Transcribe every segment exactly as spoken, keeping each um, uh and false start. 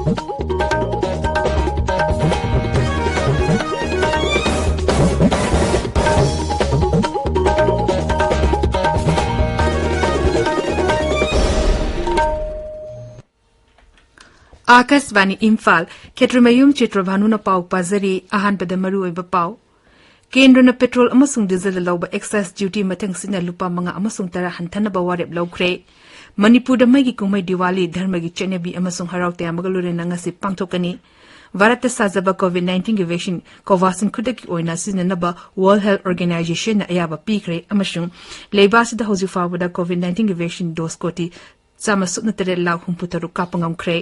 ꯑꯥꯀꯥꯁꯕꯥꯅꯤ ꯏꯝꯐꯥꯜ, ꯈꯦꯇ꯭ꯔꯤꯃꯌꯨꯝ ꯆꯤꯇ꯭ꯔꯚꯥꯅꯨꯅ ꯄꯥꯎ ꯄꯥꯖꯔꯤ꯫ ꯑꯍꯥꯟꯕꯗ ꯃꯔꯨꯑꯣꯏꯕ ꯄꯥꯎ꯫ ꯀꯦꯟꯗ꯭ꯔꯅ ꯄꯦꯇ꯭ꯔꯣꯜ ꯑꯃꯁꯨꯡ ꯗꯤꯖꯜꯗ ꯂꯧꯕ ꯑꯦꯛꯁꯥꯏꯖ ꯗ꯭ꯌꯨꯇꯤ ꯃꯊꯪ ꯁꯤꯠꯅ ꯂꯨꯄꯥ ꯃꯉꯥ ꯑꯃꯁꯨꯡ ꯇꯔꯥ ꯍꯟꯊꯅꯕ ꯋꯥꯔꯦꯞ ꯂꯧꯈ꯭ꯔꯦ꯫ ꯃꯅꯤꯄꯨꯔꯗ ꯃꯩꯒꯤ ꯀꯨꯝꯍꯩ ꯗꯤꯋꯥꯂꯤ ꯙꯔꯃꯒꯤ ꯆꯠꯅꯕꯤ ꯑꯃꯁꯨꯡ ꯍꯔꯥꯎ ꯇꯌꯥꯝꯕꯒ ꯂꯣꯏꯅꯅ ꯉꯁꯤ ꯄꯥꯡꯊꯣꯛꯀꯅꯤ꯫ ꯚꯥꯔꯠꯇ ꯁꯥꯖꯕ ꯀꯣꯚꯤꯗ ꯅꯥꯏꯟꯇꯤꯟꯒꯤ ꯚꯦꯛꯁꯤꯟ ꯀꯣꯚꯥꯁꯤꯟ ꯈꯨꯗꯛꯀꯤ ꯑꯣꯏꯅ ꯁꯤꯖꯤꯟꯅꯅꯕ ꯋꯥꯔꯜꯗ ꯍꯦꯜꯊ ꯑꯣꯔꯒꯅꯥꯏꯖꯦꯁꯟꯅ ꯑꯌꯥꯕ ꯄꯤꯈ꯭ꯔꯦ ꯑꯃꯁꯨꯡ ꯂꯩꯕꯥꯛ ꯑꯁꯤꯗ ꯍꯧꯖꯤꯛ ꯐꯥꯎꯕꯗ ꯀꯣꯚꯤꯗ ꯅꯥꯏꯟꯇꯤꯟꯒꯤ ꯚꯦꯛꯁꯤꯟ ꯗꯣꯁ ꯀꯣꯇꯤ ꯆꯥꯝꯃ ꯁꯨꯞꯅ ꯇꯔꯦꯠ ꯂꯥꯈ ꯍꯨꯝꯐꯨ ꯇꯔꯨꯛ ꯀꯥꯞꯄ ꯉꯝꯈ꯭ꯔꯦ꯫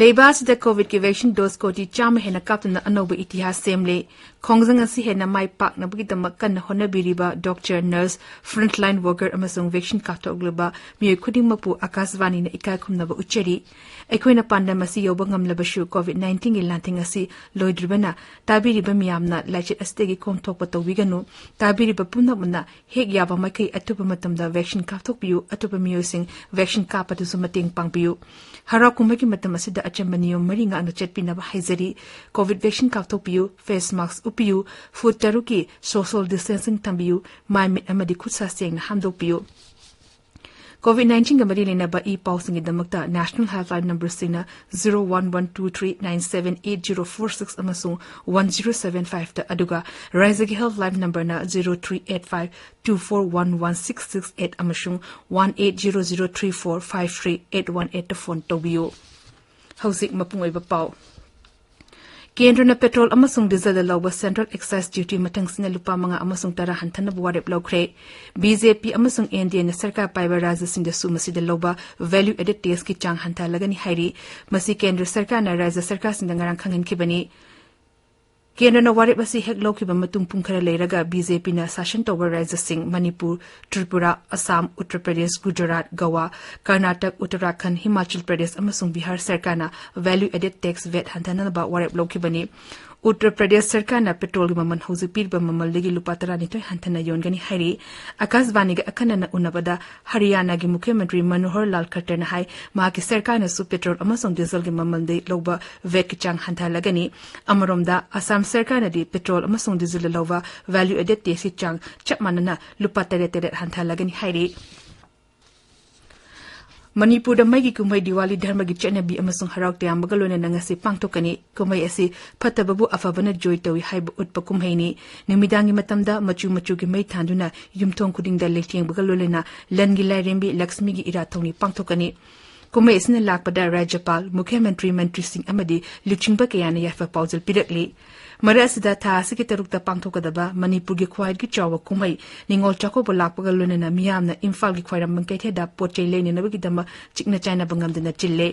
ꯂꯩꯕꯥꯛ ꯑꯁꯤꯗ ꯀꯣꯚꯤꯗꯀꯤ ꯚꯦꯛꯁꯤꯟ ꯗꯣꯁ ꯀꯣꯇꯤ ꯆꯥꯝꯃ ꯍꯦꯟꯅ ꯀꯥꯞꯇꯨꯅ ꯑꯅꯧꯕ ꯏꯇꯤꯍꯥꯁ ꯁꯦꯝꯂꯦ꯫ ꯈꯣꯡꯖꯪ ꯑꯁꯤ ꯍꯦꯟꯅ ꯃꯥꯏ ꯄꯥꯛꯅꯕꯒꯤꯗꯃꯛ ꯀꯟꯅ ꯍꯣꯠꯅꯕꯤꯔꯤꯕ ꯗꯣꯛꯇꯔ, ꯅꯔꯁ, ꯐ꯭ꯔꯟꯠꯂꯥꯏꯟ ꯋꯥꯔꯀꯔ ꯑꯃꯁꯨꯡ ꯚꯦꯛꯁꯤꯟ ꯀꯥꯞꯊꯣꯛꯂꯤꯕ ꯃꯤꯑꯣꯏ ꯈꯨꯗꯤꯡꯃꯛꯄꯨ ꯑꯥꯀꯥꯁꯕꯥꯅꯤꯅ ꯏꯀꯥꯏ ꯈꯨꯝꯅꯕ ꯎꯠꯆꯔꯤ꯫ ꯑꯩꯈꯣꯏꯅ ꯄꯥꯟꯗꯝ ꯑꯁꯤ ꯌꯧꯕ ꯉꯝꯂꯕꯁꯨ, ꯀꯣꯚꯤꯗ ꯅꯥꯏꯟꯇꯤꯟꯒꯤ ꯂꯥꯟꯊꯦꯡ ꯑꯁꯤ ꯂꯣꯏꯗ꯭ꯔꯤꯕꯅ ꯇꯥꯕꯤꯔꯤꯕ ꯃꯤꯌꯥꯝꯅ ꯂꯥꯏꯆꯠ ꯑꯁꯤꯗꯒꯤ ꯈꯣꯝꯊꯣꯛꯄ ꯇꯧꯕꯤꯒꯅꯨ꯫ ꯇꯥꯕꯤꯔꯤꯕ ꯄꯨꯝꯅꯃꯛꯅ ꯍꯦꯛ ꯌꯥꯕ ꯃꯈꯩ ꯑꯊꯨꯕ ꯃꯇꯝꯗ ꯚꯦꯛꯁꯤꯟ ꯀꯥꯞꯊꯣꯛꯄꯤꯌꯨ, ꯑꯇꯣꯞꯄ ꯃꯤꯑꯣꯏꯁꯤꯡ ꯚꯦꯛꯁꯤꯟ ꯀꯥꯞꯄꯗꯁꯨ ꯃꯇꯦꯡ ꯄꯥꯡꯕꯤꯌꯨ꯫ ꯍꯔꯥꯎ ꯀꯨꯝꯍꯩꯒꯤ ꯃꯇꯝ ꯑꯁꯤꯗ ꯑꯆꯝꯕ ꯅꯤꯌꯣꯝ ꯃꯔꯤ ꯉꯥꯛꯅ ꯆꯠꯄꯤꯅꯕ ꯍꯥꯏꯖꯔꯤ꯫ ꯀꯣꯚꯤꯗ ꯚꯦꯛꯁꯤꯟ ꯀꯥꯞꯊꯣꯛꯄꯤꯌꯨ, ꯐꯦꯁ ꯃꯥꯁꯛ ꯎꯞꯄꯤꯌꯨ, ꯐꯨꯠ ꯇꯔꯨꯛꯀꯤ ꯁꯣꯁꯤꯌꯦꯜ ꯗꯤꯁꯇꯦꯟꯁꯤꯡ ꯊꯝꯕꯤꯌꯨ, ꯃꯥꯏ ꯃꯤꯠ ꯑꯃꯗꯤ ꯈꯨꯠ ꯁꯥ ꯁꯦꯡꯅ ꯍꯥꯝꯗꯣꯛꯄꯤꯌꯨ꯫ ꯀꯣꯚꯤꯗ ꯅꯥꯏꯟꯇꯤꯟꯒ ꯃꯔꯤ ꯂꯩꯅꯕ ꯏ ꯄꯥꯎꯁꯤꯡꯒꯤꯗꯃꯛꯇ ꯅꯦꯁꯅꯦꯜ ꯍꯦꯜꯞꯂꯥꯏꯟ ꯅꯝꯕꯔꯁꯤꯡꯅ zero one one two three nine seven eight zero four six ꯑꯃꯁꯨꯡ ꯋꯥꯟ ꯖꯤꯔꯣ ꯁꯚꯦꯟ ꯐꯥꯏꯚꯇ, ꯑꯗꯨꯒ ꯔꯥꯖ꯭ꯌꯒꯤ ꯍꯦꯜꯞꯂꯥꯏꯟ ꯅꯝꯕꯔꯅ zero three eight five two four one one six six eight ꯑꯃꯁꯨꯡ one eight zero zero three four five three eight one ꯑꯩꯠꯇ phone ꯇꯧꯕꯤꯌꯨ꯫ ꯍꯧꯖꯤꯛ ꯃꯄꯨꯡ ꯑꯣꯏꯕ ꯄꯥꯎ꯫ ꯀꯦꯟꯗ꯭ꯔꯅ ꯄꯦꯇ꯭ꯔꯣꯜ ꯑꯃꯁꯨꯡ ꯗꯤꯖꯜꯗ ꯂꯧꯕ ꯁꯦꯟꯇ꯭ꯔꯦꯜ ꯑꯦꯛꯁꯥꯏꯖ ꯗ꯭ꯌꯨꯇꯤ ꯃꯊꯪꯁꯤꯠꯅ ꯂꯨꯄꯥ ꯃꯉꯥ ꯑꯃꯁꯨꯡ ꯇꯔꯥ ꯍꯟꯊꯅꯕ ꯋꯥꯔꯦꯞ ꯂꯧꯈ꯭ꯔꯦ꯫ ꯕꯤ ꯖꯦ ꯄꯤ ꯑꯃꯁꯨꯡ ꯑꯦꯟ ꯗꯤ ꯑꯦꯅ ꯁꯔꯀꯥꯔ ꯄꯥꯏꯕ ꯔꯥꯖ꯭ꯌꯁꯤꯡꯗꯁꯨ ꯃꯁꯤꯗ ꯂꯧꯕ ꯚꯦꯂ꯭ꯌꯨ ꯑꯦꯗꯦꯗ ꯇꯦꯛꯁꯀꯤ ꯆꯥꯡ ꯍꯟꯊꯍꯜꯂꯒꯅꯤ ꯍꯥꯏꯔꯤ꯫ ꯃꯁꯤ ꯀꯦꯟꯗ꯭ꯔ ꯁꯔꯀꯥꯔꯅ ꯔꯥꯖ꯭ꯌ ꯁꯔꯀꯥꯔꯁꯤꯡꯗ ꯉꯔꯥꯡ ꯈꯪꯍꯟꯈꯤꯕꯅꯤ꯫ ꯀꯦꯟꯗ꯭ꯔꯅ ꯋꯥꯔꯦꯞ ꯑꯁꯤ ꯍꯦꯛ ꯂꯧꯈꯤꯕ ꯃꯇꯨꯡ ꯄꯨꯡ ꯈꯔ ꯂꯩꯔꯒ ꯕꯤ ꯖꯦ ꯄꯤꯅ ꯁꯥꯁꯟ ꯇꯧꯕ ꯔꯥꯖ꯭ꯌꯁꯤꯡ ꯃꯅꯤꯄꯨꯔ, ꯇ꯭ꯔꯤꯄꯨꯔꯥ, ꯑꯁꯥꯝ, ꯎꯠꯇꯔ ꯄ꯭ꯔꯗꯦꯁ, ꯒꯨꯖꯔꯥꯠ, ꯒꯋꯥ, ꯀꯔꯅꯥꯇꯛ, ꯎꯠꯇꯔꯥꯈꯟꯗ, ꯍꯤꯃꯥꯆꯜ ꯄ꯭ꯔꯗꯦꯁ ꯑꯃꯁꯨꯡ ꯕꯤꯍꯥꯔ ꯁꯔꯀꯥꯔꯅ value added tax vat ꯍꯟꯊꯅꯅꯕ ꯋꯥꯔꯦꯞ ꯂꯧꯈꯤꯕꯅꯤ꯫ ꯎꯠꯇꯔ ꯄ꯭ꯔꯗꯦꯁ ꯁꯔꯀꯥꯔꯅ ꯄꯦꯇ꯭ꯔꯣꯜꯒꯤ ꯃꯃꯜ ꯍꯧꯖꯤꯛ ꯄꯤꯔꯤꯕ ꯃꯃꯜꯗꯒꯤ ꯂꯨꯄꯥ ꯇꯔꯥꯅꯤꯊꯣꯏ ꯍꯟꯊꯅ ꯌꯣꯟꯒꯅꯤ ꯍꯥꯏꯔꯤ꯫ ꯑꯀꯥꯁꯕꯥꯅꯤꯒ ꯑꯈꯟꯅꯅ ꯎꯅꯕꯗ ꯍꯔꯤꯌꯥꯅꯥꯒꯤ ꯃꯨꯈ꯭ꯌ ꯃꯟꯇ꯭ꯔꯤ ꯃꯅꯣꯍꯔ ꯂꯥꯜ ꯈꯠꯇꯔꯅ ꯍꯥꯏ, ꯃꯍꯥꯛꯀꯤ ꯁꯔꯀꯥꯔꯅꯁꯨ ꯄꯦꯇ꯭ꯔꯣꯜ ꯑꯃꯁꯨꯡ ꯗꯤꯖꯜꯒꯤ ꯃꯃꯜꯗꯒꯤ ꯂꯧꯕ vatꯀꯤ ꯆꯥꯡ ꯍꯟꯊꯍꯜꯂꯒꯅꯤ꯫ ꯑꯃꯔꯣꯝꯗ, ꯑꯁꯥꯝ ꯁꯔꯀꯥꯔꯅꯗꯤ ꯄꯦꯇ꯭ꯔꯣꯜ ꯑꯃꯁꯨꯡ ꯗꯤꯖꯜꯗ ꯂꯧꯕ value added taxꯀꯤ ꯆꯥꯡ ꯆꯞ ꯃꯥꯟꯅꯅ ꯂꯨꯄꯥ ꯇꯔꯦꯠ ꯇꯔꯦꯠ ꯍꯟꯊꯍꯜꯂꯒꯅꯤ ꯍꯥꯏꯔꯤ꯫ ꯃꯅꯤꯄꯨꯔꯗ ꯃꯩꯒꯤ ꯀꯨꯝꯍꯩ ꯗꯤꯋꯥꯂꯤ ꯙꯔꯃꯒꯤ ꯆꯠꯅꯕꯤ ꯑꯃꯁꯨꯡ ꯍꯔꯥꯎ ꯇꯌꯥꯝꯕꯒ ꯂꯣꯏꯅꯅ ꯉꯁꯤ ꯄꯥꯡꯊꯣꯛꯀꯅꯤ꯫ ꯀꯨꯝꯍꯩ ꯑꯁꯤ ꯐꯠꯇꯕꯕꯨ ꯑꯐꯕꯅ ꯖꯣꯏ ꯇꯧꯏ ꯍꯥꯏꯕ ꯎꯠꯄ ꯀꯨꯝꯍꯩꯅꯤ꯫ ꯅꯨꯃꯤꯗꯥꯡꯒꯤ ꯃꯇꯝꯗ ꯃꯆꯨ ꯃꯆꯨꯒꯤ ꯃꯩ ꯊꯥꯟꯗꯨꯅ ꯌꯨꯝꯊꯣꯡ ꯈꯨꯗꯤꯡꯗ ꯂꯩꯇꯦꯡꯕꯒ ꯂꯣꯏꯅꯅ ꯂꯟꯒꯤ ꯂꯥꯏꯔꯦꯝꯕꯤ ꯂꯛꯁꯃꯤꯒꯤ ꯏꯔꯥꯠ ꯊꯧꯅꯤ ꯄꯥꯡꯊꯣꯛꯀꯅꯤ꯫ ꯀꯨꯝꯍꯩ ꯑꯁꯤꯅ ꯂꯥꯛꯄꯗ ꯔꯥꯖ꯭ꯌꯄꯥꯜ, ꯃꯨꯈ꯭ꯌ ꯃꯟꯇ꯭ꯔꯤ, ꯃꯟꯇ꯭ꯔꯤꯁꯤꯡ ꯑꯃꯗꯤ ꯂꯨꯆꯤꯡꯕ ꯀꯌꯥꯅ ꯌꯥꯏꯐ ꯄꯥꯎꯖꯦꯜ ꯄꯤꯔꯛꯂꯤ꯫ ꯃꯔꯛ ꯑꯁꯤꯗ ꯊꯥ ꯑꯁꯤꯒꯤ ꯇꯔꯨꯛꯇ ꯄꯥꯡꯊꯣꯛꯀꯗꯕ ꯃꯅꯤꯄꯨꯔꯒꯤ ꯈ꯭ꯋꯥꯏꯗꯒꯤ ꯆꯥꯎꯕ ꯀꯨꯝꯍꯩ ꯅꯤꯉꯣꯜ ꯆꯥꯛꯀꯧꯕ ꯂꯥꯛꯄꯒ ꯂꯣꯏꯅꯅ ꯃꯤꯌꯥꯝꯅ ꯏꯝꯐꯥꯜꯒꯤ ꯈ꯭ꯋꯥꯏꯔꯝꯕꯟ ꯀꯩꯊꯦꯜꯗ ꯄꯣꯠ ꯆꯩ ꯂꯩꯅꯅꯕꯒꯤꯗꯃꯛ ꯆꯤꯛꯅ ꯆꯥꯏꯅꯕ ꯉꯝꯗꯅ ꯆꯤꯜꯂꯦ꯫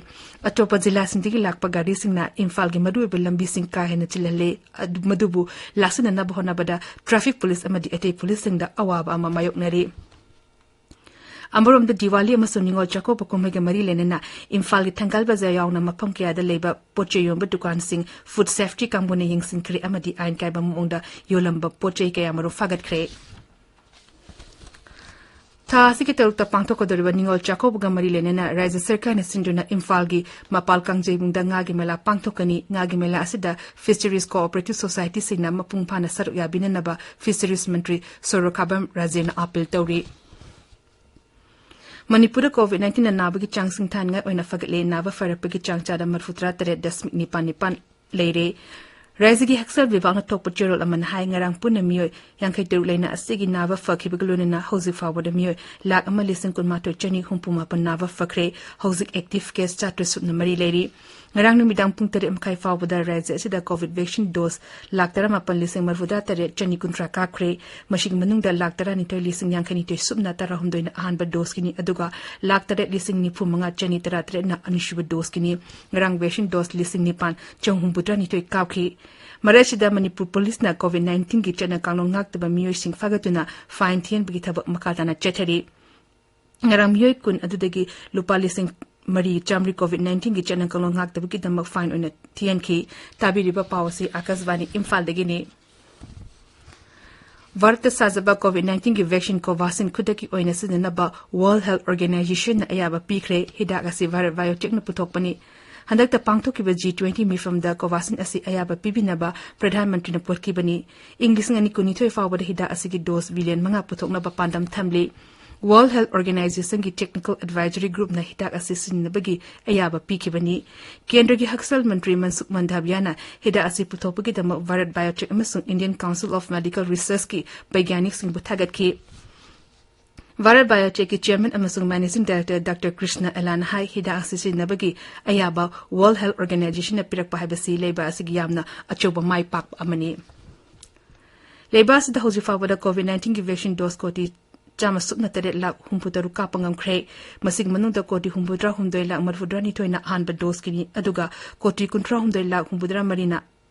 ꯑꯇꯣꯞꯄ ꯖꯤꯂꯥꯁꯤꯡꯗꯒꯤ ꯂꯥꯛꯄ ꯒꯥꯔꯤꯁꯤꯡꯅ ꯏꯝꯐꯥꯜꯒꯤ ꯃꯔꯨꯑꯣꯏꯕ ꯂꯝꯕꯤꯁꯤꯡ ꯀꯥ ꯍꯦꯟꯅ ꯆꯤꯜꯍꯜꯂꯦ꯫ ꯑꯗꯨ, ꯃꯗꯨꯕꯨ ꯂꯥꯛꯁꯤꯟꯅꯅꯕ ꯍꯣꯠꯅꯕꯗ ꯇ꯭ꯔꯥꯐꯤꯛ ꯄꯨꯂꯤꯁ ꯑꯃꯗꯤ ꯑꯇꯩ ꯄꯨꯂꯤꯁꯁꯤꯡꯗ ꯑꯋꯥꯕ ꯑꯃ ꯃꯥꯌꯣꯛꯅꯔꯤ꯫ ꯑꯃꯔꯣꯝꯗ, ꯗꯤꯋꯥꯂꯤ ꯑꯃꯁꯨꯡ ꯅꯤꯉꯣꯜ ꯆꯥꯛꯀꯧꯕ ꯀꯨꯝꯍꯩꯒ ꯃꯔꯤ ꯂꯩꯅꯅ ꯏꯝꯐꯥꯜꯒꯤ ꯊꯪꯒꯥꯜ ꯕꯖꯥꯔ ꯌꯥꯎꯅ ꯃꯐꯝ ꯀꯌꯥꯗ ꯂꯩꯕ ꯄꯣꯠ ꯆꯩ ꯌꯣꯟꯕ ꯗꯨꯀꯥꯟꯁꯤꯡ ꯐꯨꯗ ꯁꯦꯐꯇꯤ ꯀꯥꯡꯕꯨꯅ ꯌꯦꯡꯁꯤꯟꯈ꯭ꯔꯦ ꯑꯃꯗꯤ ꯑꯥꯏꯟ ꯀꯥꯏꯕ ꯃꯑꯣꯡꯗ ꯌꯣꯜꯂꯝꯕ ꯄꯣꯠ ꯆꯩ ꯀꯌꯥꯃꯔꯨꯝ ꯐꯥꯒꯠꯈ꯭ꯔꯦ꯫ ꯊꯥ ꯑꯁꯤꯒꯤ ꯇꯔꯨꯛꯇ ꯄꯥꯡꯊꯣꯛꯀꯗꯧꯔꯤꯕ ꯅꯤꯉꯣꯜ ꯆꯥꯛꯀꯧꯕꯒ ꯃꯔꯤ ꯂꯩꯅꯅ ꯔꯥꯖ꯭ꯌ ꯁꯔꯀꯥꯔꯅ ꯁꯤꯟꯗꯨꯅ ꯏꯝꯐꯥꯜꯒꯤ ꯃꯄꯥꯜ ꯀꯥꯡꯖꯩꯕꯨꯡꯗ ꯉꯥꯒꯤ ꯃꯦꯂꯥ ꯄꯥꯡꯊꯣꯛꯀꯅꯤ꯫ ꯉꯥꯒꯤ ꯃꯦꯂꯥ ꯑꯁꯤꯗ ꯐꯤꯁꯔꯤꯖ ꯀꯣꯑꯣꯄꯔꯦꯇꯤꯚ ꯁꯣꯁꯥꯏꯇꯤꯁꯤꯡꯅ ꯃꯄꯨꯡ ꯐꯥꯅ ꯁꯔꯨꯛ ꯌꯥꯕꯤꯅꯅꯕ ꯐꯤꯁꯔꯤꯖ ꯃꯟꯇ꯭ꯔꯤ ꯁꯣꯔꯣꯈꯥꯕꯝ ꯔꯥꯖꯦꯟꯅ ꯑꯥꯄꯤꯜ ꯇꯧꯔꯤ꯫ ꯃꯅꯤꯄꯨꯔꯗ COVID nineteen ꯅꯥꯕꯒꯤ ꯆꯥꯡ ꯁꯤꯡꯊꯥꯅꯤꯡꯉꯥꯏ ꯑꯣꯏꯅ ꯐꯒꯠꯂꯦ꯫ ꯅꯥꯕ ꯐꯔꯛꯄꯒꯤ ꯆꯥꯡ ꯆꯥꯗ ꯃꯔꯤꯐꯨꯇꯔꯥ ꯇꯔꯦꯠ ꯗꯁꯃꯤꯛ ꯅꯤꯄꯥꯟ ꯅꯤꯄꯥꯟ ꯂꯩꯔꯦ꯫ ꯔꯥꯖ꯭ꯌꯒꯤ ꯍꯛꯁꯦꯜ ꯕꯤꯚꯥꯒꯅ ꯊꯣꯛꯄ ꯆꯦꯔꯣꯜ ꯑꯃꯅ ꯍꯥꯏ, ꯉꯔꯥꯡ ꯄꯨꯟꯅ ꯃꯤꯑꯣꯏ ꯌꯥꯡꯈꯩ ꯇꯔꯨꯛ ꯂꯩꯅ ꯑꯁꯤꯒꯤ ꯅꯥꯕ ꯐꯈꯤꯕꯒ ꯂꯣꯏꯅꯅ ꯍꯧꯖꯤꯛ ꯐꯥꯎꯕꯗ ꯃꯤꯑꯣꯏ ꯂꯥꯈ ꯑꯃ ꯂꯤꯁꯤꯡ ꯀꯨꯟꯃꯥꯊꯣꯏ ꯆꯅꯤ ꯍꯨꯝꯐꯨ ꯃꯥꯄꯟ ꯅꯥꯕ ꯐꯈ꯭ꯔꯦ꯫ ꯍꯧꯖꯤꯛ active case ꯆꯥꯇ꯭ꯔꯦꯠ ꯁꯨꯞꯅ ꯃꯔꯤ ꯂꯩꯔꯤ꯫ ꯉꯔꯥꯡ ꯅꯨꯃꯤꯗꯥꯡ ꯄꯨꯡ ꯇꯔꯦꯠ ꯃꯈꯥꯏ ꯐꯥꯎꯕꯗ ꯔꯥꯖ꯭ꯌ ꯑꯁꯤꯗ ꯀꯣꯚꯤꯗ ꯚꯦꯛꯁꯤꯟ ꯗꯣꯁ ꯂꯥꯈ ꯇꯔꯥꯃꯥꯄꯟ ꯂꯤꯁꯤꯡ ꯃꯔꯤꯐꯨꯇꯔꯥ ꯇꯔꯦꯠ ꯆꯅꯤ ꯀꯨꯟꯊ꯭ꯔꯥ ꯀꯥꯞꯈ꯭ꯔꯦ꯫ ꯃꯁꯤꯒꯤ ꯃꯅꯨꯡꯗ ꯂꯥꯈ ꯇꯔꯥꯅꯤꯊꯣꯏ ꯂꯤꯁꯤꯡ ꯌꯥꯡꯈꯩꯅꯤꯊꯣꯏ ꯁꯨꯞꯅ ꯇꯔꯥꯍꯨꯝꯗꯣꯏꯅ ꯑꯍꯥꯟꯕ ꯗꯣꯁꯀꯤꯅꯤ, ꯑꯗꯨꯒ ꯂꯥꯈ ꯇꯔꯦꯠ ꯂꯤꯁꯤꯡ ꯅꯤꯐꯨ ꯃꯉꯥ ꯆꯅꯤ ꯇꯔꯥꯇꯔꯦꯠꯅ ꯑꯅꯤꯁꯨꯕ ꯗꯣꯁꯀꯤꯅꯤ꯫ ꯉꯔꯥꯡ ꯚꯦꯛꯁꯤꯟ ꯗꯣꯁ ꯂꯤꯁꯤꯡ ꯅꯤꯄꯥꯟ ꯆꯍꯨꯝ ꯍꯨꯝꯐꯨꯇꯔꯥꯅꯤꯊꯣꯏ ꯀꯥꯞꯈꯤ꯫ ꯃꯔꯛ ꯑꯁꯤꯗ ꯃꯅꯤꯄꯨꯔ ꯄꯨꯂꯤꯁꯅ ꯀꯣꯚꯤꯗ ꯅꯥꯏꯟꯇꯤꯟꯒꯤ ꯆꯠꯅ ꯀꯥꯡꯂꯣꯟ ꯉꯥꯛꯇꯕ ꯃꯤꯑꯣꯏꯁꯤꯡ ꯐꯥꯒꯠꯇꯨꯅ ꯐꯥꯏꯟ ꯊꯤꯍꯟꯕꯒꯤ ꯊꯕꯛ ꯃꯈꯥ ꯇꯥꯅ ꯆꯠꯊꯔꯤ꯫ ꯉꯔꯥꯡ ꯃꯤꯑꯣꯏ ꯀꯨꯟ ꯑꯗꯨꯗꯒꯤ ꯂꯨꯄꯥ ꯂꯤꯁꯤꯡ ꯃꯔꯤ ꯆꯥꯝꯃꯔꯤ ꯀꯣꯚꯤꯗ ꯅꯥꯏꯟꯇꯤꯟꯒꯤ ꯆꯠꯅ ꯀꯥꯡꯂꯣꯟ ꯉꯥꯛꯇꯕꯒꯤꯗꯃꯛ ꯐꯥꯏꯟ ꯑꯣꯏꯅ ꯊꯤꯍꯟꯈꯤ꯫ ꯇꯥꯕꯤꯔꯤꯕ ꯄꯥꯎ ꯑꯁꯤ ꯑꯥꯀꯥꯁꯕꯥꯅꯤ ꯏꯝꯐꯥꯜꯗꯒꯤꯅꯤ꯫ ꯚꯥꯔꯠꯇ ꯁꯥꯖꯕ ꯀꯣꯚꯤꯗ ꯅꯥꯏꯟꯇꯤꯟꯒꯤ ꯚꯦꯛꯁꯤꯟ ꯀꯣꯚꯥꯁꯤꯟ ꯈꯨꯗꯛꯀꯤ ꯑꯣꯏꯅ ꯁꯤꯖꯤꯟꯅꯅꯕ ꯋꯥꯔꯜꯗ ꯍꯦꯜꯊ ꯑꯣꯔꯒꯅꯥꯏꯖꯦꯁꯟꯅ ꯑꯌꯥꯕ ꯄꯤꯈ꯭ꯔꯦ꯫ ꯍꯤꯗꯥꯛ ꯑꯁꯤ ꯚꯥꯔꯠ ꯕꯥꯏꯑꯣꯇꯦꯛꯅ ꯄꯨꯊꯣꯛꯄꯅꯤ꯫ ꯍꯟꯗꯛꯇ ꯄꯥꯡꯊꯣꯛꯈꯤꯕ ꯖꯤ ꯇ꯭ꯋꯦꯟꯇꯤ ꯃꯤꯐꯝꯗ ꯀꯣꯚꯥꯁꯤꯟ ꯑꯁꯤ ꯑꯌꯥꯕ ꯄꯤꯕꯤꯅꯕ ꯄ꯭ꯔꯙꯥꯟ ꯃꯟꯇ꯭ꯔꯤꯅ ꯄꯨꯔꯛꯈꯤꯕꯅꯤ꯫ ꯏꯪ ꯂꯤꯁꯤꯡ ꯑꯅꯤ ꯀꯨꯟꯅꯤꯊꯣꯏ ꯐꯥꯎꯕꯗ ꯍꯤꯗꯥꯛ ꯑꯁꯤꯒꯤ ꯗꯣꯁ ꯕꯤꯂꯤꯌꯟ ꯃꯉꯥ ꯄꯨꯊꯣꯛꯅꯕ ꯄꯥꯟꯗꯝ ꯊꯝꯂꯤ꯫ ꯋꯥꯔꯜꯗ ꯍꯦꯜꯊ ꯑꯣꯔꯒꯅꯥꯏꯖꯦꯁꯟꯒꯤ ꯇꯦꯛꯅꯤꯀꯦꯜ ꯑꯦꯗꯚꯥꯏꯖꯔꯤ ꯒ꯭ꯔꯨꯞꯅ ꯍꯤꯗꯥꯛ ꯑꯁꯤ ꯁꯤꯖꯤꯟꯅꯕꯒꯤ ꯑꯌꯥꯕ ꯄꯤꯈꯤꯕꯅꯤ꯫ ꯀꯦꯟꯗ꯭ꯔꯒꯤ ꯍꯛꯁꯦꯜ ꯃꯟꯇ꯭ꯔꯤ ꯃꯟꯁꯨꯈ ꯃꯟꯗꯥꯚꯤꯌꯥꯅ ꯍꯤꯗꯥꯛ ꯑꯁꯤ ꯄꯨꯊꯣꯛꯄꯒꯤꯗꯃꯛ ꯚꯥꯔꯠ ꯕꯥꯏꯑꯣꯇꯦꯛ ꯑꯃꯁꯨꯡ ꯏꯟꯗꯤꯌꯟ ꯀꯥꯎꯟꯁꯤꯜ ꯑꯣꯐ ꯃꯦꯗꯤꯀꯦꯜ ꯔꯤꯁꯔꯆꯀꯤ ꯕꯩꯒ꯭ꯌꯥꯅꯤꯛꯁꯤꯡꯕꯨ ꯊꯥꯒꯠꯈꯤ꯫ ꯚꯥꯔꯠ ꯕꯥꯏꯑꯣꯇꯦꯛꯀꯤ ꯆꯦꯌꯔꯃꯦꯟ ꯑꯃꯁꯨꯡ ꯃꯦꯅꯦꯖꯤꯡ ꯗꯥꯏꯔꯦꯛꯇꯔ ꯗꯥꯛꯇꯔ ꯀ꯭ꯔꯤꯁꯅ ꯑꯦꯂꯥꯅ ꯍꯥꯏ, ꯍꯤꯗꯥꯛ ꯑꯁꯤ ꯁꯤꯖꯤꯟꯅꯕꯒꯤ ꯑꯌꯥꯕ ꯋꯥꯔꯜꯗ ꯍꯦꯜꯊ ꯑꯣꯔꯒꯅꯥꯏꯖꯦꯁꯟꯅ ꯄꯤꯔꯛꯄ ꯍꯥꯏꯕꯁꯤ ꯂꯩꯕꯥꯛ ꯑꯁꯤꯒꯤ ꯌꯥꯝꯅ ꯑꯆꯧꯕ ꯃꯥꯏ ꯄꯥꯛꯄ ꯑꯃꯅꯤ꯫ ꯂꯩꯕꯥꯛ ꯑꯁꯤꯗ ꯍꯧꯖꯤꯛ ꯐꯥꯎꯕꯗ ꯀꯣꯚꯤꯗ ꯅꯥꯏꯟꯇꯤꯟꯒꯤ ꯚꯦꯛꯁꯤꯟ ꯗꯣꯁ ꯀꯣꯇꯤ ꯆꯥꯝꯃ ꯁꯨꯞꯅ ꯇꯔꯦꯠ ꯂꯥꯈ ꯍꯨꯝꯐꯨ ꯇꯔꯨꯛ ꯀꯥꯞꯄ ꯉꯝꯈ꯭ꯔꯦ꯫ ꯃꯁꯤꯒꯤ ꯃꯅꯨꯡꯗ ꯀꯣꯇꯤ ꯍꯨꯝꯐꯨꯇꯔꯥ ꯍꯨꯝꯗꯣꯏ ꯂꯥꯈ ꯃꯔꯤꯐꯨꯇꯔꯥ ꯅꯤꯊꯣꯏꯅ ꯑꯍꯥꯟꯕ ꯗꯣꯁꯀꯤꯅꯤ, ꯑꯗꯨꯒ ꯀꯣꯇꯤ ꯀꯨꯟꯊ꯭ꯔꯥ ꯍꯨꯝꯗꯣꯏ ꯂꯥꯈ ꯍꯨꯝꯐꯨꯇꯔꯥ ꯃꯔꯤꯅ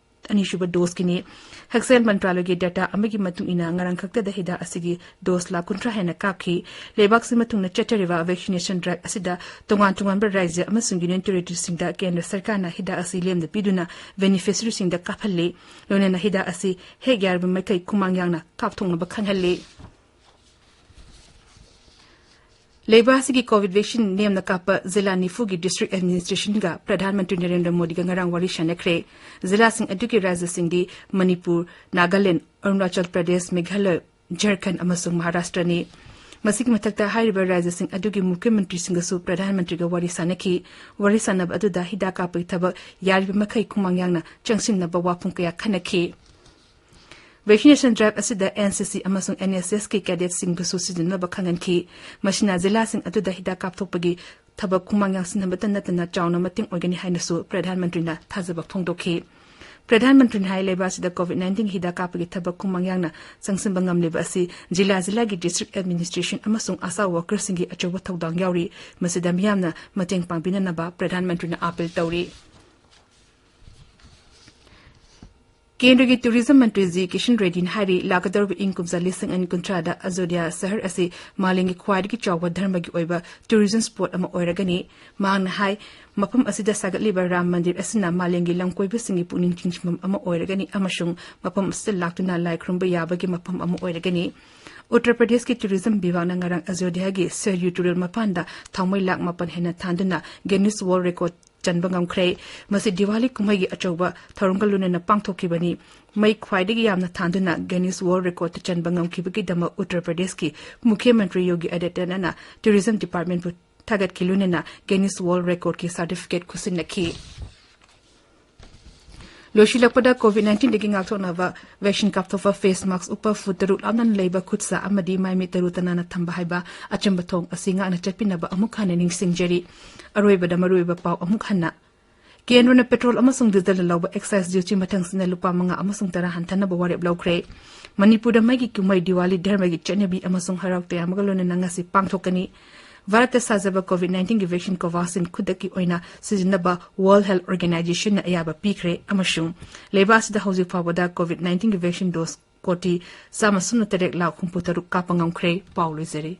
ꯑꯅꯤꯁꯨꯕ ꯗꯣꯁꯀꯤꯅꯤ꯫ ꯍꯛꯁꯦꯜ ꯃꯟꯇ꯭ꯔꯥꯂꯌꯒꯤ ꯗꯦꯇꯥ ꯑꯃꯒꯤ ꯃꯇꯨꯡ ꯏꯟꯅ, ꯉꯔꯥꯡ ꯈꯛꯇꯗ ꯍꯤꯗꯥꯛ ꯑꯁꯤꯒꯤ ꯗꯣꯁ ꯂꯥꯈ ꯀꯨꯟꯊ꯭ꯔꯥ ꯍꯦꯟꯅ ꯀꯥꯞꯈꯤ꯫ ꯂꯩꯕꯥꯛꯁꯤꯃ ꯊꯨꯡꯅ ꯆꯠꯊꯔꯤꯕ ꯚꯦꯛꯁꯤꯅꯦꯁꯟ ꯗ꯭ꯔꯥꯏꯚ ꯑꯁꯤꯗ ꯇꯣꯉꯥꯟ ꯇꯣꯉꯥꯟꯕ ꯔꯥꯖ꯭ꯌ ꯑꯃꯁꯨꯡ ꯌꯨꯅꯤꯌꯟ ꯇꯦꯔꯤꯇꯣꯔꯤꯁꯤꯡꯗ ꯀꯦꯟꯗ꯭ꯔ ꯁꯔꯀꯥꯔꯅ ꯍꯤꯗꯥꯛ ꯑꯁꯤ ꯂꯦꯝꯅ ꯄꯤꯗꯨꯅ ꯕꯦꯅꯤꯐꯤꯁꯔꯤꯁꯤꯡꯗ ꯀꯥꯞꯍꯜꯂꯤ꯫ ꯂꯣꯏꯅꯅ ꯍꯤꯗꯥꯛ ꯑꯁꯤ ꯍꯦꯛ ꯌꯥꯔꯤꯕ ꯃꯈꯩ ꯈꯨꯃꯥꯡ ꯌꯥꯡꯅ ꯀꯥꯞꯊꯣꯛꯅꯕ ꯈꯪꯍꯜꯂꯤ꯫ ꯂꯩꯕꯥꯛ ꯑꯁꯤꯒꯤ ꯀꯣꯚꯤꯗ ꯚꯦꯛꯁꯤꯟ ꯅꯦꯝꯅ ꯀꯥꯞꯄ ꯖꯤꯂꯥ ꯅꯤꯐꯨꯒꯤ ꯗꯤꯁꯇ꯭ꯔꯤꯛ ꯑꯦꯗꯃꯤꯅꯤꯁꯇ꯭ꯔꯦꯁꯟꯒ ꯄ꯭ꯔꯙꯥꯟ ꯃꯟꯇ꯭ꯔꯤ ꯅꯔꯦꯟꯗ꯭ꯔ ꯃꯣꯗꯤꯒ ꯉꯔꯥꯡ ꯋꯥꯔꯤ ꯁꯥꯟꯅꯈ꯭ꯔꯦ꯫ ꯖꯤꯂꯥꯁꯤꯡ ꯑꯗꯨꯒꯤ ꯔꯥꯖ꯭ꯌꯁꯤꯡꯗꯤ ꯃꯅꯤꯄꯨꯔ, ꯅꯥꯒꯥꯂꯦꯟꯗ, ꯑꯔꯨꯅꯥꯆꯜ ꯄ꯭ꯔꯗꯦꯁ, ꯃꯦꯘꯥꯂꯌ, ꯖꯔꯈꯟꯗ ꯑꯃꯁꯨꯡ ꯃꯍꯥꯔꯥꯁꯇ꯭ꯔꯅꯤ꯫ ꯃꯁꯤꯒꯤ ꯃꯊꯛꯇ ꯍꯥꯏꯔꯤꯕ ꯔꯥꯖ꯭ꯌꯁꯤꯡ ꯑꯗꯨꯒꯤ ꯃꯨꯈ꯭ꯌ ꯃꯟꯇ꯭ꯔꯤꯁꯤꯡꯒꯁꯨ ꯄ꯭ꯔꯙꯥꯟ ꯃꯟꯇ꯭ꯔꯤꯒ ꯋꯥꯔꯤ ꯁꯥꯟꯅꯈꯤ꯫ ꯋꯥꯔꯤ ꯁꯥꯟꯅꯕ ꯑꯗꯨꯗ ꯍꯤꯗꯥꯛ ꯀꯥꯞꯄꯒꯤ ꯊꯕꯛ ꯌꯥꯔꯤꯕ ꯃꯈꯩ ꯈꯨꯃꯥꯡ ꯌꯥꯡꯅ ꯆꯪꯁꯤꯟꯅꯕ ꯋꯥꯐꯝ ꯀꯌꯥ ꯈꯟꯅꯈꯤ꯫ ꯚꯦꯛꯁꯤꯅꯦꯁꯟ ꯗ꯭ꯔꯥꯏꯚ ꯑꯁꯤꯗ ꯑꯦꯟ ꯁꯤ ꯁꯤ ꯑꯃꯁꯨꯡ ꯑꯦꯟ ꯑꯦꯁ ꯑꯦꯁꯀꯤ ꯀꯦꯗꯦꯠꯁꯤꯡꯕꯨꯁꯨ ꯁꯤꯖꯤꯟꯅꯅꯕ ꯈꯪꯍꯟꯈꯤ꯫ ꯃꯁꯤꯅ ꯖꯤꯂꯥꯁꯤꯡ ꯑꯗꯨꯗ ꯍꯤꯗꯥꯛ ꯀꯥꯞꯊꯣꯛꯄꯒꯤ ꯊꯕꯛ ꯈꯨꯃꯥꯡ ꯌꯥꯡꯁꯤꯟꯍꯟꯕꯇ ꯅꯠꯇꯅ ꯆꯥꯎꯅ ꯃꯇꯦꯡ ꯑꯣꯏꯒꯅꯤ ꯍꯥꯏꯅꯁꯨ ꯄ꯭ꯔꯙꯥꯟ ꯃꯟꯇ꯭ꯔꯤꯅ ꯊꯥꯖꯕ ꯐꯣꯡꯗꯣꯛꯈꯤ꯫ ꯄ꯭ꯔꯙꯥꯟ ꯃꯟꯇ꯭ꯔꯤꯅ ꯍꯥꯏ, ꯂꯩꯕꯥꯛ ꯑꯁꯤꯗ COVID nineteen ꯒꯤ ꯍꯤꯗꯥꯛ ꯀꯥꯞꯄꯒꯤ ꯊꯕꯛ ꯈꯨꯃꯥꯡ ꯌꯥꯡꯅ ꯆꯪꯁꯤꯟꯕ ꯉꯝꯂꯤꯕ ꯑꯁꯤ ꯖꯤꯂꯥ ꯖꯤꯂꯥꯒꯤ district administration ꯑꯃꯁꯨꯡ ASHA workerꯁꯤꯡꯒꯤ ꯑꯆꯧꯕ ꯊꯧꯗꯥꯡ ꯌꯥꯎꯔꯤ꯫ ꯃꯁꯤꯗ ꯃꯤꯌꯥꯝꯅ ꯃꯇꯦꯡ ꯄꯥꯡꯕꯤꯅꯅꯕ ꯄ꯭ꯔꯙꯥꯟ ꯃꯟꯇ꯭ꯔꯤꯅ ꯑꯥꯄꯤꯜ ꯇꯧꯔꯤ꯫ ꯀꯦꯟꯗ꯭ꯔꯒꯤ ꯇꯨꯔꯤꯖꯝ ꯃꯟꯇ꯭ꯔꯤ ꯖꯤ ꯀꯤꯁꯟ ꯔꯦꯗꯗꯤꯅ ꯍꯥꯏꯔꯤ, ꯂꯥꯛꯀꯗꯧꯔꯤꯕ ꯏꯪ ꯀꯨꯝꯖꯥ ꯂꯤꯁꯤꯡ ꯑꯅꯤ ꯀꯨꯟꯊ꯭ꯔꯥꯗ ꯑꯖꯣꯙ꯭ꯌꯥ ꯁꯍꯔ ꯑꯁꯤ ꯃꯥꯂꯦꯝꯒꯤ ꯈ꯭ꯋꯥꯏꯗꯒꯤ ꯆꯥꯎꯕ ꯙꯔꯃꯒꯤ ꯑꯣꯏꯕ ꯇꯨꯔꯤꯖꯝ ꯁ꯭ꯄꯣꯠ ꯑꯃ ꯑꯣꯏꯔꯒꯅꯤ꯫ ꯃꯍꯥꯛꯅ ꯍꯥꯏ, ꯃꯐꯝ ꯑꯁꯤꯗ ꯁꯥꯒꯠꯂꯤꯕ ꯔꯥꯝ ꯃꯟꯗꯤꯔ ꯑꯁꯤꯅ ꯃꯥꯂꯦꯝꯒꯤ ꯂꯝꯀꯣꯏꯕꯁꯤꯡꯒꯤ ꯄꯨꯛꯅꯤꯡ ꯆꯤꯡꯁꯤꯟꯐꯝ ꯑꯃ ꯑꯣꯏꯔꯒꯅꯤ ꯑꯃꯁꯨꯡ ꯃꯐꯝ ꯑꯁꯤꯗ ꯂꯥꯛꯇꯨꯅ ꯂꯥꯏ ꯈꯨꯔꯨꯝꯕ ꯌꯥꯕꯒꯤ ꯃꯐꯝ ꯑꯃ ꯑꯣꯏꯔꯒꯅꯤ꯫ ꯎꯠꯇꯔ ꯄ꯭ꯔꯗꯦꯁꯀꯤ ꯇꯨꯔꯤꯖꯝ ꯕꯤꯚꯥꯒꯅ ꯉꯔꯥꯡ ꯑꯖꯣꯙ꯭ꯌꯥꯒꯤ ꯁꯔꯌꯨ ꯇꯨꯔꯦꯜ ꯃꯄꯥꯟꯗ ꯊꯥꯎꯃꯩ ꯂꯥꯛ ꯃꯥꯄꯟ ꯍꯦꯟꯅ ꯊꯥꯟꯗꯨꯅ ꯒꯤꯅꯤꯁ ꯋꯥꯔꯜꯗ ꯔꯦꯀꯣꯔꯗ ꯆꯟꯕ ꯉꯝꯈ꯭ꯔꯦ꯫ ꯃꯁꯤ ꯗꯤꯋꯥꯂꯤ ꯀꯨꯝꯍꯩꯒꯤ ꯑꯆꯧꯕ ꯊꯧꯔꯝꯒ ꯂꯣꯏꯅꯅ ꯄꯥꯡꯊꯣꯛꯈꯤꯕꯅꯤ꯫ ꯃꯩ ꯈ꯭ꯋꯥꯏꯗꯒꯤ ꯌꯥꯝꯅ ꯊꯥꯟꯗꯨꯅ ꯒꯤꯅꯤꯁ ꯋꯥꯔꯜꯗ ꯔꯦꯀꯣꯔꯗꯇ ꯆꯟꯕ ꯉꯝꯈꯤꯕꯒꯤꯗꯃꯛ ꯎꯠꯇꯔ ꯄ꯭ꯔꯗꯦꯁꯀꯤ ꯃꯨꯈ꯭ꯌ ꯃꯟꯇ꯭ꯔꯤ ꯌꯣꯒꯤ ꯑꯥꯗꯤꯇ꯭ꯌꯅꯥꯊꯅ ꯇꯨꯔꯤꯖꯝ ꯗꯤꯄꯥꯔꯠꯃꯦꯟꯕꯨ ꯊꯥꯒꯠꯈꯤ, ꯂꯣꯏꯅꯅ ꯒꯤꯅꯤꯁ ꯋꯥꯔꯜꯗ ꯔꯦꯀꯣꯔꯗꯀꯤ ꯁꯥꯔꯇꯤꯐꯤꯀꯦꯠ ꯈꯨꯠꯁꯤꯟꯅꯈꯤ꯫ ꯂꯣꯏꯁꯤꯜꯂꯛꯄꯗ, COVID nineteen ꯗꯒꯤ ꯉꯥꯛꯊꯣꯛꯅꯕ ꯚꯦꯛꯁꯤꯟ ꯀꯥꯞꯊꯣꯛꯄ, ꯐꯦꯁ ꯃꯥꯛꯁ ꯎꯞꯄ, ꯐꯨꯠ ꯇꯔꯨꯛ ꯂꯥꯞꯅꯅ ꯂꯩꯕ, ꯈꯨꯠ ꯁꯥ ꯑꯃꯗꯤ ꯃꯥꯏ ꯃꯤꯠ ꯇꯔꯨ ꯇꯅꯥꯟꯅ ꯊꯝꯕ ꯍꯥꯏꯕ ꯑꯆꯨꯝꯕ ꯊꯣꯡ ꯑꯁꯤ ꯉꯥꯛꯅ ꯆꯠꯄꯤꯅꯕ ꯑꯃꯨꯛ ꯍꯟꯅ ꯅꯤꯡꯁꯤꯡꯖꯔꯤ꯫ ꯑꯔꯣꯏꯕꯗ ꯃꯔꯨꯑꯣꯏꯕ ꯄꯥꯎ ꯑꯃꯨꯛ ꯍꯟꯅ꯫ ꯀꯦꯟꯗ꯭ꯔꯅ ꯄꯦꯇ꯭ꯔꯣꯜ ꯑꯃꯁꯨꯡ ꯗꯤꯖꯜꯅ ꯂꯧꯕ ꯑꯦꯛꯁꯥꯏꯖ ꯗ꯭ꯌꯨꯇꯤ ꯃꯊꯪꯁꯤꯠꯅ ꯂꯨꯄꯥ ꯃꯉꯥ ꯑꯃꯁꯨꯡ ꯇꯔꯥ ꯍꯟꯊꯅꯕ ꯋꯥꯔꯦꯞ ꯂꯧꯈ꯭ꯔꯦ꯫ ꯃꯅꯤꯄꯨꯔꯗ ꯃꯩꯒꯤ ꯀꯨꯝꯍꯩ ꯗꯤꯋꯥꯂꯤ ꯙꯔꯃꯒꯤ ꯆꯠꯅꯕꯤ ꯑꯃꯁꯨꯡ ꯍꯔꯥꯎ ꯇꯌꯥꯝꯕꯒ ꯂꯣꯏꯅꯅ ꯉꯁꯤ ꯄꯥꯡꯊꯣꯛꯀꯅꯤ꯫ ꯚꯥꯔꯠꯇ ꯁꯥꯖꯕ COVID nineteen ꯒꯤ ꯚꯦꯛꯁꯤꯟ ꯀꯣꯚꯥꯛꯁꯤꯟ ꯈꯨꯗꯛꯀꯤ ꯑꯣꯏꯅ ꯁꯤꯖꯤꯟꯅꯕ World Health Organization ꯅ ꯑꯌꯥꯕ ꯄꯤꯈ꯭ꯔꯦ ꯑꯃꯁꯨꯡ ꯂꯩꯕꯥꯛ ꯑꯁꯤꯗ ꯍꯧꯖꯤꯛ ꯐꯥꯎꯕꯗ COVID nineteen ꯒꯤ ꯚꯦꯛꯁꯤꯟ ꯗꯣꯁ ꯀꯣꯇꯤ ꯆꯥꯝꯃ ꯁꯨꯞꯅ ꯇꯔꯦꯠ ꯂꯥꯈ ꯍꯨꯝꯐꯨ ꯇꯔꯨꯛ ꯀꯥꯞꯄ ꯉꯝꯈ꯭ꯔꯦ꯫ ꯄꯥꯎ ꯂꯣꯏꯖꯔꯦ꯫